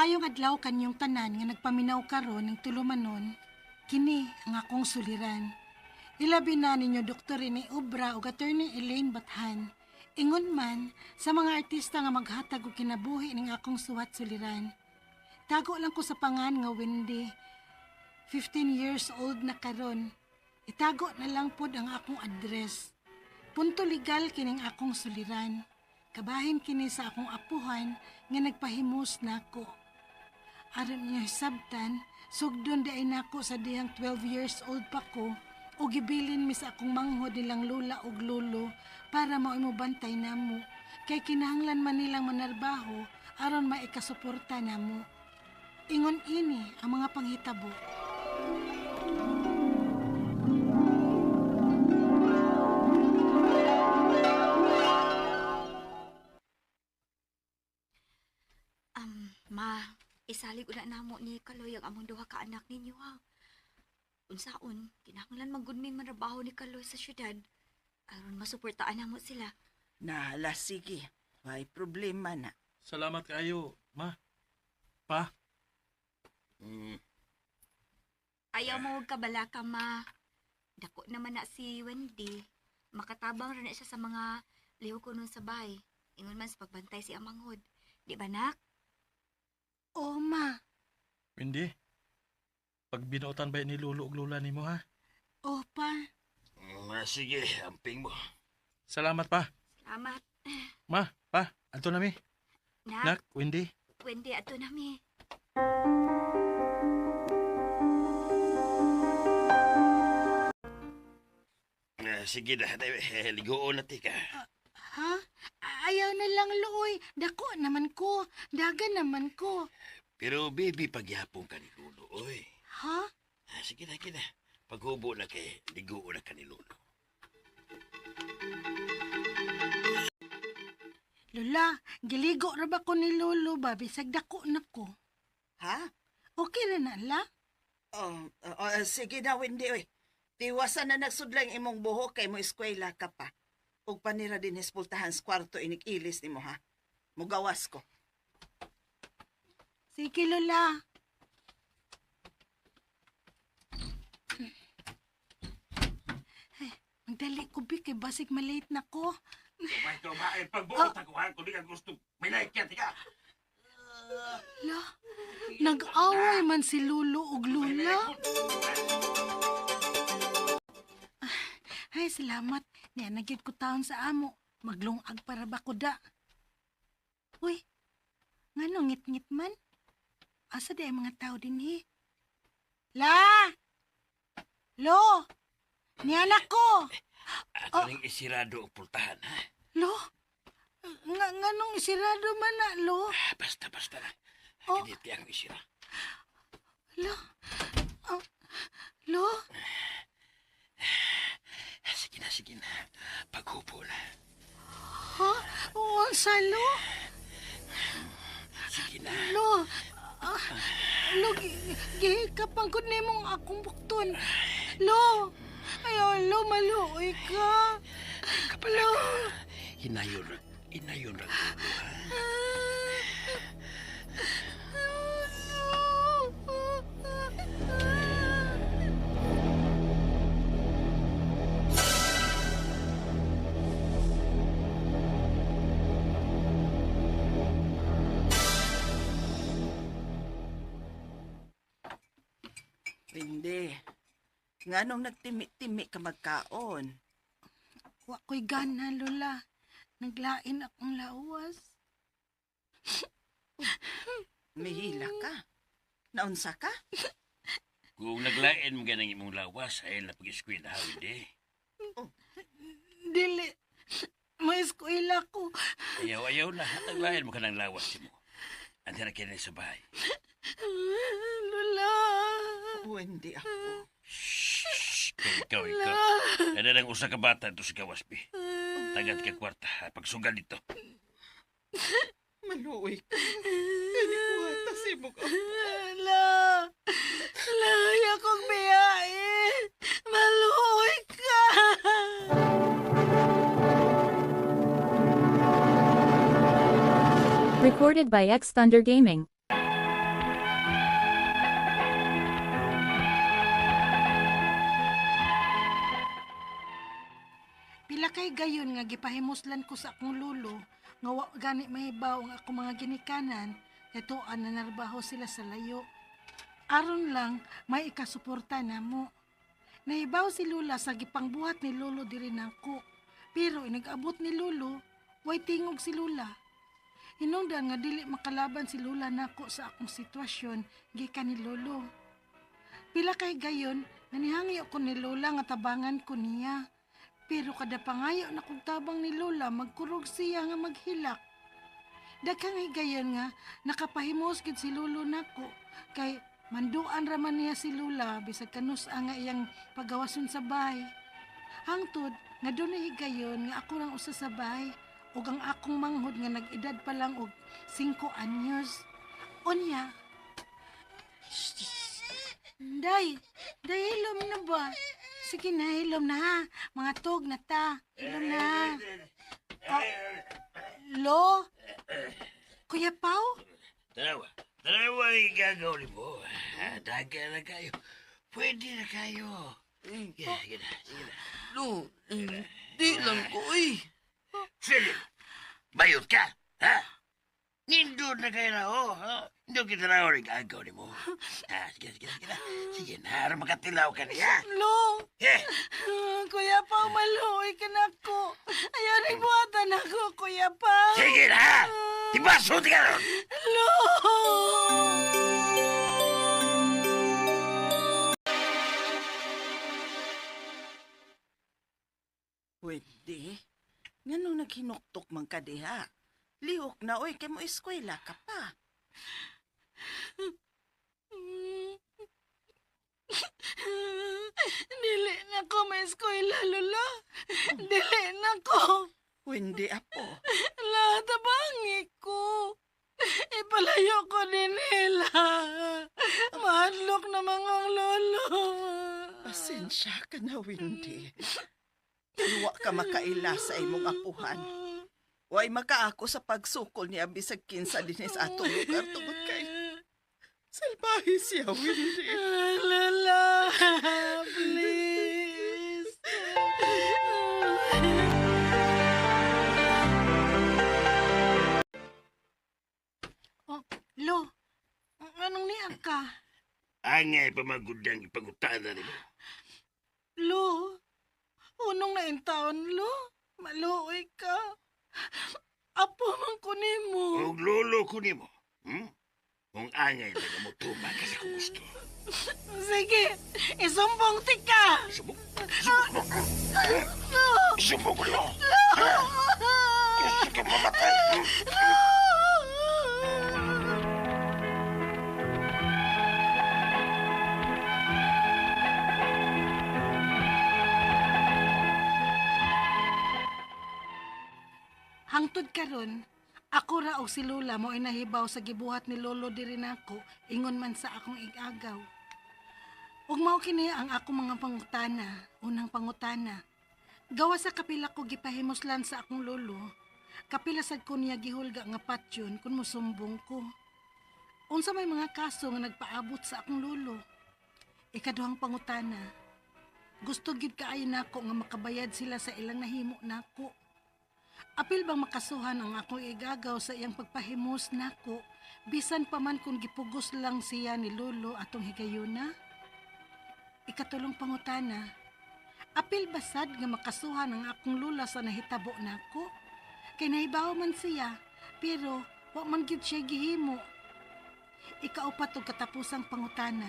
Maayong adlaw kanyong tanan nga nagpaminaw karon ning tulumanon, kini ang akong suliran. Ilabi na ninyo Dr. Rene Obra ug Attorney Elaine Bathan. Ingon man sa mga artista nga maghatag og kinabuhi ning akong suwat suliran. Tago lang ko sa pangan nga Wendy. 15 years old na karon. Itago na lang pod ang akong address. Punto legal kining akong suliran. Kabahin kini sa akong apuhan nga nagpahimos nako. Aron niyo hisabtan, sugdon di ay nako sa dihang 12 years old pa ko o gibilin mi sa akong manghod nilang lola ug lolo para mao'y mobantay namo kay kinahanglan man nilang manarbaho aron maikasuporta namo. Ingon ini ang mga panghitabo. Ma, isalig una namo ni Kaloy ang among duha ka anak ninyo ha. Unsaon, kinahanglan man gud ming manrabaho ni Kaloy sa syudad aron masuportaan namo sila. Nahala, sige. Way problema na. Salamat kayo, ma. Pa, Ayaw mo og kabalaka, ma. Dako naman na si Wendy. Makatabang ra na siya sa mga lihok ko nun sa bahay. Ingon man sa pagbantay si amanghod. Di ba, nak? O ma, Wendy. Pag binuotan ba ni lolo ug lola nimo ha? o pa, Sige, amping mo. Salamat pa. Salamat. Ma, pa, adto na mi. Nak, Nak, Wendy. Wendy, ato na mi. Sige na, ligoon na tika. Ha? Ayaw na lang looy. Dako naman ko. Dagan naman ko. Pero baby, pagyapon ka ni Lolo, oy. Ha? Sige na, sige na. Paghubo na kay, ligoon na ka ni Lolo. Lola, giligo ra ba ko ni Lolo ba? Bisag dako na ko. Ha? Okay ra na la? Oh, oh, sige na, Wendy, oy. Tiwasan na nagsudlang imong buhok kay mo eskwela ka pa. Ug panira din hispultahan sa kwarto inig-ilis nimo ha. Mugawas ko. Sige, Lola. Ay, magdali ko, Bi, kay basig malate na ko. Kumay, kumain, pagbuot ako ha, kung di ka gusto, may like yan, tika. La, nag-away man si Lolo ug Lola. Ay, salamat. Niya, nagyid ko taon sa amo. Maglungag para ba ko da. Uy, ngano ngit-ngit man? Asa di ang mga tao din eh? La! Lo! Niya na ko! Ato ning isirado ang pultahan, ha? Lo? Nga, nganong isirado man na, Lo? Basta, basta lang. Oh. Kiniti ang isira. Lo? Ah, Lo? Sige na, sige na. Paghubo na. Ha? Unsa, Lo? Sige na. Lo, lo, gihikap ang gud nimong akong bukton. Lo, ayaw, lo, maluoy ka. Kapala ka. Hinayon ra, hinayon ra, Lolo, ha? Wendy, nganong nagtimi-timi ka magkaon? Wa ko'y gana, Lola. Naglain akong lawas. Mihila ka. Naunsa ka? Kung naglain mo ganang imong lawas, ay na pag-eskwela, ha, Wendy? Dili. Maeskwela ko. Ayaw, ayaw na. Naglain mo ka ng lawas mo. Ante na kini sa bahay. Lola. Wendy ako. Shhh! Ikaw, ikaw, ikaw. Ano lang usa ka bata ito sa gawas, bi. Tagat ka kwarta. Pagsugal dito. Maluoy ka. Hindi ko ata si imong apo. La. La, ayaw kong biyahe. Maluoy ka. Recorded by X Thunder Gaming. kay gayon nga gipahimuslan ko sa akong lolo nga wa gani mahibaw ang akong mga ginikanan kay tuan na narbaho sila sa layo. Aron lang may ikasuporta namo. Nahibaw si Lula sa gipangbuhat ni Lolo diri nako. Pero inag-abot ni Lolo, way tingog si Lula. Hinungdan nga dili makalaban si Lula nako sa akong sitwasyon gikan ni Lolo. Pila kay gayon, nanihangyo ko ni Lola nga tabangan ko niya. Pero kada pangayo na kog tabang ni Lola, magkurog siya nga maghilak. Daghang higayon nga nakapahimos gid si Lolo nako kay manduan ra man niya si Lola bisag kanus ang nga iyang pagawason sa bahay. Hangtod nga dunay higayon nga ako rang usa sa bahay ug ang akong manghod nga nag-edad pa lang og 5 anyos. Unya, Day, day, hilom na ba? Sige na, hilom na ha. Mga tog na ta. Hilom na. Oh, lo? Kuya Pau? Tanawa. Tanawa yung gagawin mo. Daga na kayo. Pwede na kayo. Sige na, sige na, sige na. Lo, hindi lang ko eh. Philip, bayot ka, ha? Nindot na kayo na, oh. Ha? Hindi kita na rin gagawin mo. Ha, sige, sige, sige na. Sige na, aron makatilaw ka niya. Lo? Eh, Kuya Pau, maluoy ka na ko. Ayaw na buhatan ako, Kuya Pau. Sige na! Ibasot ka ron! Lo! Pwede. Nganong naghinuktok man ka diha? Lihok na oy kay mo eskwela ka pa. Dili na ko may eskwela, Lola. Dili na ko. Wendy apo. La, tabangi ko. Ipalayo ko din nila. Mahadlok na mga lolo. Pasensya ka na, Wendy. Wa ka makaila sa imong apuhan. Way makaako sa pagsukol niya bisag kinsa dinhi sa atong lugar tungod kay salbahe siya, Wendy. Lola, please. Oh, Lo, anong niya ka? Angay pamagudang ipangutana nimo. Lo, unong na taon, Lo. Maluoy ka. Apo man ko nimo. Og lolo ko nimo. Kung angay lang mo tuma ka sa kung gusto. Sige, isumbong tika. Sumbong. Sumbong. Sumbong ko nimo. Gusto ka mamatay. Hangtod karon, ako ra og si Lola mo nahibaw sa gibuhat ni Lolo diri nako, ingon man sa akong igagaw. Ug mao kini ang akong mga pangutana, unang pangutana. Gawa sa kapila ko gipahimuslan sa akong lolo, kapila sad ko niya gihulga nga patyon kun mosumbong ko. Unsa may mga kaso nga nagpaabot sa akong lolo? Ikaduhang pangutana. Gusto gyud kaayo nako nga makabayad sila sa ilang nahimo nako. Apil bang makasuhan ang akong igagaw sa iyang pagpahimos nako, bisan pa man kung gipugos lang siya ni Lolo atong higayuna? Ikatulong pangutana, apil basad nga makasuhan ang akong lula sa nahitabo nako? Kay nahibaw man siya, pero wa man gyud siya gihimo. Ikaupat og katapusang pangutana,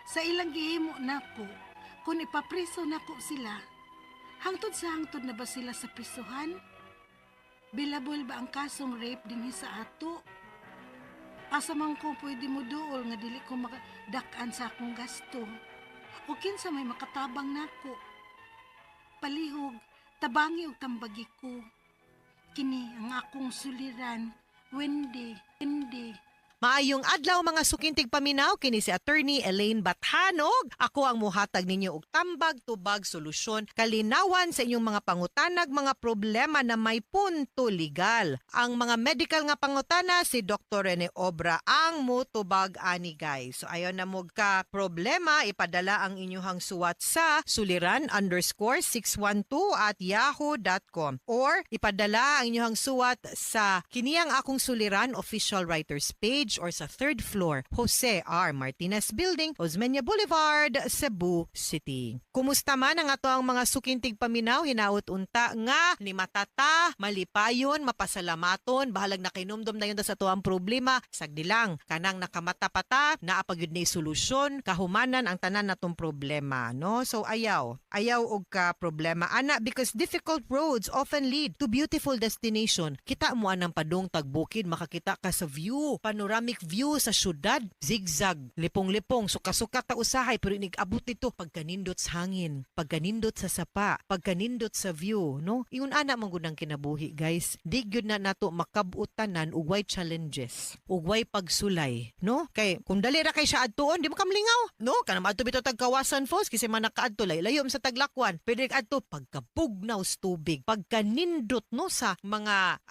sa ilang gihimo nako, kung ipapriso nako sila, hangtod sa hangtod na ba sila sa prisuhan? Bilabol ba ang kasong rape dinhi sa ato? Asa man ko pwede mo duol nga dili ko makadak-an sa akong gasto? O kinsa may makatabang nako? Palihog, tabangi og tambagi ko. Kini ang akong suliran, Wendy, Wendy. Maayong adlaw, mga suking tigpaminaw, kini si Attorney Elaine Bathanog. Ako ang muhatag ninyo og tambag, tubag, solusyon, kalinawan sa inyong mga pangutanag, mga problema na may punto legal. Ang mga medical nga pangutana, si Dr. Rene Obra ang mutubag ani, guys. So ayon na mo ka problema, ipadala ang inyong suwat sa suliran_612@yahoo.com or ipadala ang inyong suwat sa kiniyang Akong Suliran official writers page or sa third floor, Jose R. Martinez Building, Osmeña Boulevard, Cebu City. Kumusta man ang ato ang mga suking tigpaminaw? Hinaot unta nga ni matata, malipayon, mapasalamaton, bahalag nakinumdum na yun sa ato ang problema, sagdi lang kanang nakamata pata, naa pa gyud ni solusyon, kahumanan ang tanan natong problema, no? So ayaw, ayaw og ka problema ana because difficult roads often lead to beautiful destination. Kita mo anang padung tagbukid, makakita ka sa view, panoramic view sa syudad, zigzag, lipong-lipong, suka-suka ta usahay, pero inig-abot nito pagkanindot sa hangin, pagkanindot sa sapa, pagkanindot sa view, no? Ingon ana man gud ang kinabuhi, guys. Di gyud na nato makab-ot tanan ug way challenges, ug way pagsulay, no? Kay kung dali ra kay siya adtuon, di mo kamlingaw, no? Kanang adto bitaw tag Kawasan Falls kasi man nakaadto lay layo man sa Taglakuan. Pwede adto pagkabugnaw sa tubig, pagkanindot, no, sa mga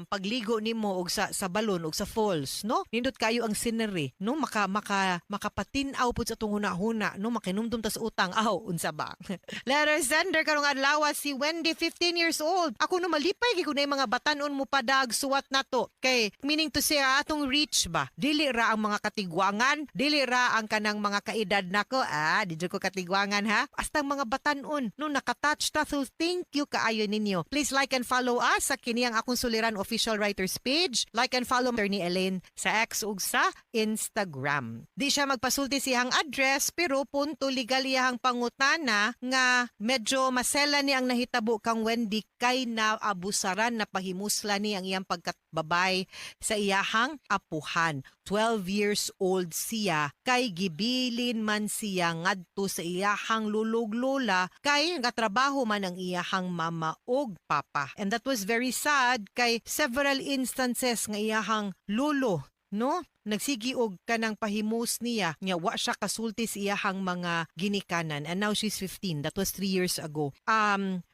pagligo nimo og sa balon og sa falls, no? Nindot kayo ang scenery, no? Maka maka makapatin-aw pud sa atong huna-huna, no? Makinumdum tas utang, aw, unsa ba? Letter sender karong adlaw si Wendy, 15 years old. Ako, no, malipay gyud ko na yung mga batanon mo padag suwat nato. Kay meaning to say, atong reach ba? Dili ra ang mga katigwangan, dili ra ang kanang mga kaedad nako. Ah, di jud ko katigwangan ha. Hasta ang mga batanon, no, nakatouch ta. So thank you kaayo ninyo. Please like and follow us sa kiniyang Akong Suliran official writers page. Like and follow Attorney Elaine sa X ug sa Instagram. Di siya magpasulti siyang address pero punto legal iyang pangutana nga medyo masela ni ang nahitabo kang Wendy kay naabusaran, na pahimusla ni ang iyang pagkababay sa iyahang apuhan. 12 years old siya kay gibilin man siya ngadto sa iyahang lulog lola kay ngatrabaho man ang iyahang mama og papa. And that was very sad kay several instances nga iyahang lolo, no, nagsigi og kanang pahimus niya nya wa siya kasulti sa iyahang mga ginikanan, and now she's 15. That was 3 years ago.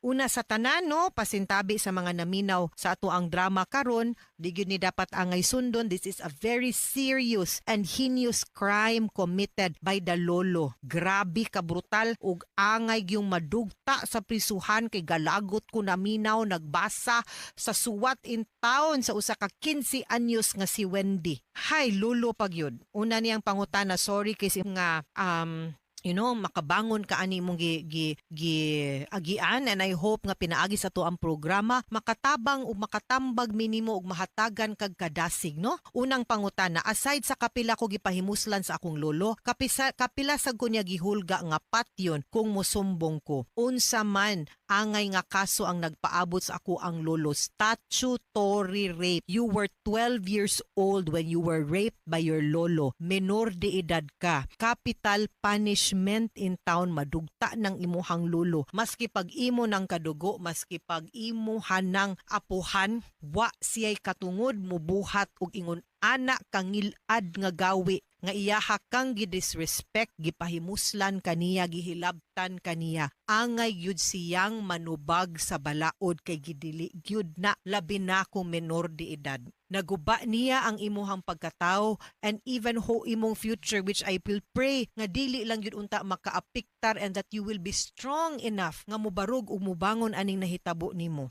Una sa tanan, no, pasintabi sa mga naminaw sa ato ang drama karon. Di gyud ni dapat angay sundon. This is a very serious and heinous crime committed by the lolo. Grabe ka brutal ug angay gyung madugta sa prisuhan kay galagot ko naminaw, nagbasa sa suwat in town sa usa ka 15 anyos nga si Wendy. Hay, lulo pag yun. Una niyang pangutana, sorry kay si nga makabangon ka ani imong gi, gi, gi agian, and I hope nga pinaagi sa to ang programa makatabang ug makatambag minimo ug mahatagan kag kadasig, no? Unang pangutana, aside sa kapila ko gipahimuslan sa akong lolo, kapisa, kapila sa ko niya gihulga nga patyon kung mosumbong ko? Unsa man angay nga kaso ang nagpaabot sa ako ang lolo? Statutory rape. You were 12 years old when you were raped by your lolo. Menor de edad ka. Capital punishment in town, madugta ng imuhang lolo. Maski pag imo ng kadugo, maski pag imuhan ng apuhan, wa siya'y katungod mubuhat og ingon ana kangilad nga gawi nga iyaha kang gidisrespect, gipahimuslan kaniya, gihilabtan kaniya. Angay gyud siyang manubag sa balaod kay gidili gyud na, labi na kung menor de edad. Naguba niya ang imuhang pagkatao and even ho imong future, which I will pray nga dili lang gyud unta makaapektar and that you will be strong enough nga mobarog ug mobangon aning nahitabo nimo.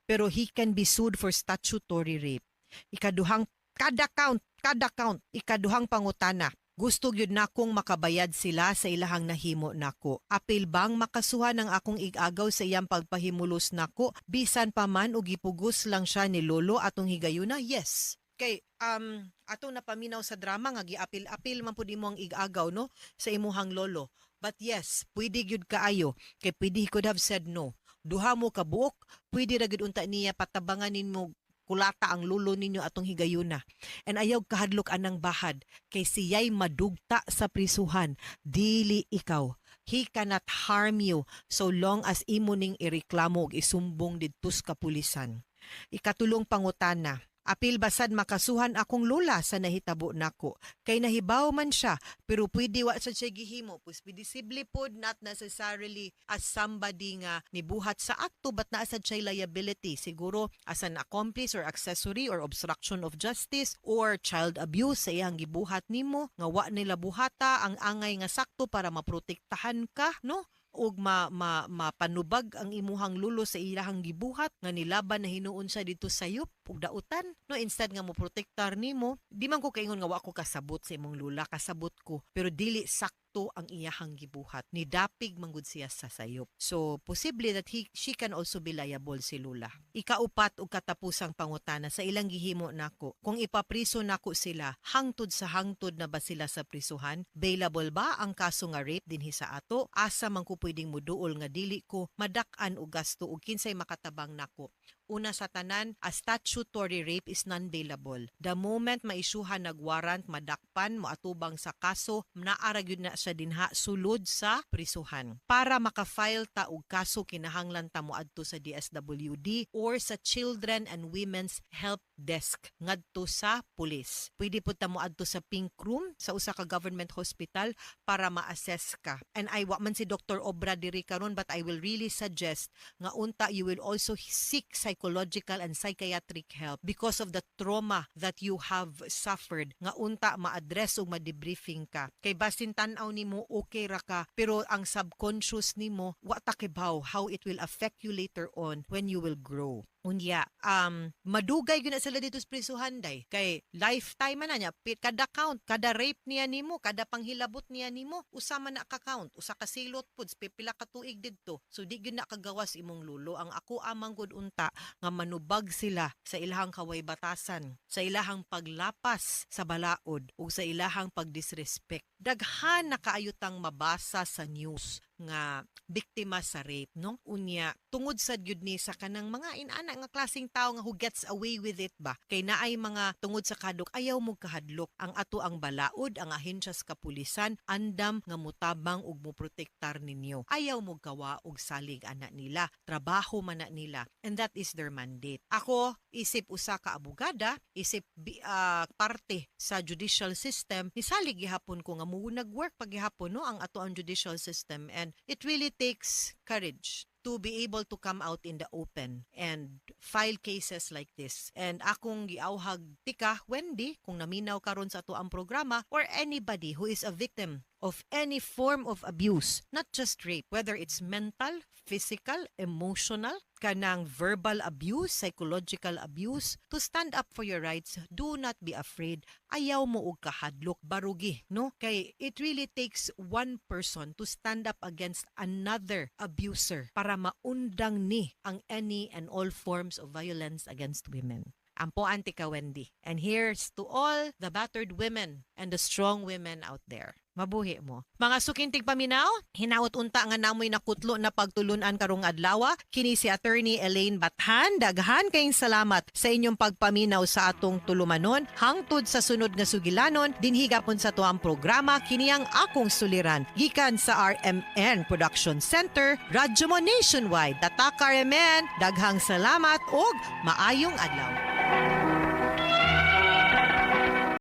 Pero he can be sued for statutory rape. Ikaduhang kada count, kada count, ikaduhang pangutana. Gusto gyud nakong makabayad sila sa ilahang nahimo nako. Apil bang makasuhan ang akong igagaw sa iyang pagpahimulos nako bisan pa man og gipugos lang siya ni lolo atong higayuna? Yes. Kay atong napaminaw sa drama nga giapil-apil man pud imo ang igagaw, no, sa imuhang lolo. But yes, pwede gyud kaayo kay pwede he could have said no. Duha mo ka buok, pwede ra gyud unta niya patabangan nimo kulata ang lulo ninyo atong higayuna. And ayaw kahadlok anang bahad kay siya'y madugta sa prisuhan, dili ikaw. He cannot harm you so long as imo ning ireklamo ug isumbong didto sa kapulisan. Ikatulong pangutana, Apil basad makasuhan akong lola sa nahitabo nako. Kay nahibaw man siya, pero pwede wa sa siya gihimo. Pus posible pod, not necessarily as somebody nga nibuhat sa akto, but naa sad siya liability. Siguro as an accomplice or accessory or obstruction of justice or child abuse sa iyang gibuhat nimo nga wa nila buhata ang angay nga sakto para maprotektahan ka, no? Ug ma, ma mapanubag ang imuhang lulo sa ilahang gibuhat nga nilaban na hinuon siya dito sa sayop ug dautan, no, instead nga mo protektar nimo. Di man ko kaingon nga wa ko kasabot sa imong lula, kasabot ko, pero dili sakto ang iyahang gibuhat. Nidapig manggud siya sa sayop, so posible that he she can also be liable, si lula. Ikaupat ug katapusang pangutana: sa ilang gihimo nako, kung ipapriso nako sila, hangtod sa hangtod na ba sila sa prisuhan? Bailable ba ang kaso nga rape dinhi sa ato? Asa man ko pwedeng muduol nga dili ko madak-an og gasto ug kinsay makatabang nako? Una sa tanan, a statutory rape is non-bailable. The moment maisyuhan nag warrant, madakpan, moatubang sa kaso, naa ra gyud na siya dinha sulod sa prisuhan. Para maka-file ta og kaso, kinahanglan ta moadto sa DSWD or sa Children and Women's Help Desk ngadto sa pulis. Pwede pud ta moadto sa pink room sa usa ka government hospital para ma-assess ka. And I wa man si Dr. Obra diri karon, but I will really suggest nga unta you will also seek psychological and psychiatric help because of the trauma that you have suffered, nga unta ma-address ug ma-debriefing ka, kay basin tan-aw nimo okay ra ka, pero ang subconscious nimo wa ta kibaw how it will affect you later on when you will grow. Unya, madugay gyud na sila dito sa prisuhan, day. Kay lifetime man na niya. Kada count, kada rape niya nimo, kada panghilabot niya nimo, usa man na ka count, usa ka silot pud, pipila ka tuig didto. So di gyud na kagawas imong lulo. Ang ako amang gud unta nga manubag sila sa ilahang kaway batasan, sa ilahang paglapas sa balaod ug sa ilahang pagdisrespect. Daghan na kaayutang mabasa sa news nga biktima sa rape, no? Unya, tungod sad gyud ni sa kanang mga inana nga klaseng tao nga who gets away with it ba, kay naay mga tungod sa kadok, ayaw mo kahadlok. Ang ato ang balaod, ang ahensya sa kapulisan, andam nga mutabang ug moprotektar ninyo. Ayaw mo gawa og salig ana nila, trabaho man na nila, and that is their mandate. Ako, isip usa ka abogada, isip parte sa judicial system, nisalig gihapon ko nga mo nag-work pagihapon, no, ang ato ang judicial system, and it really takes courage to be able to come out in the open and file cases like this. And akong giawhag tika, Wendy, kung naminaw karon sa ato ang programa, or anybody who is a victim of any form of abuse, not just rape, whether it's mental, physical, emotional, kanang verbal abuse, psychological abuse, to stand up for your rights. Do not be afraid. Ayaw mo og kahadlok, barugi, no? Kay it really takes one person to stand up against another abuser para maundang ni ang any and all forms of violence against women. Ampo tika, Wendy. And here's to all the battered women and the strong women out there. Mabuhi mo. Mga suking tigpaminaw, hinaot unta nga namoy nakutlo na pagtulunan karong adlaw. Kini si Attorney Elaine Bathan. Daghan kayong salamat sa inyong pagpaminaw sa atong tulumanon. Hangtod sa sunod nga sugilanon, dinhi gapon sa atuang programa, kini ang Akong Suliran. Gikan sa RMN Production Center, Radyo Mo Nationwide. Tatak RMN, daghang salamat og maayong adlaw.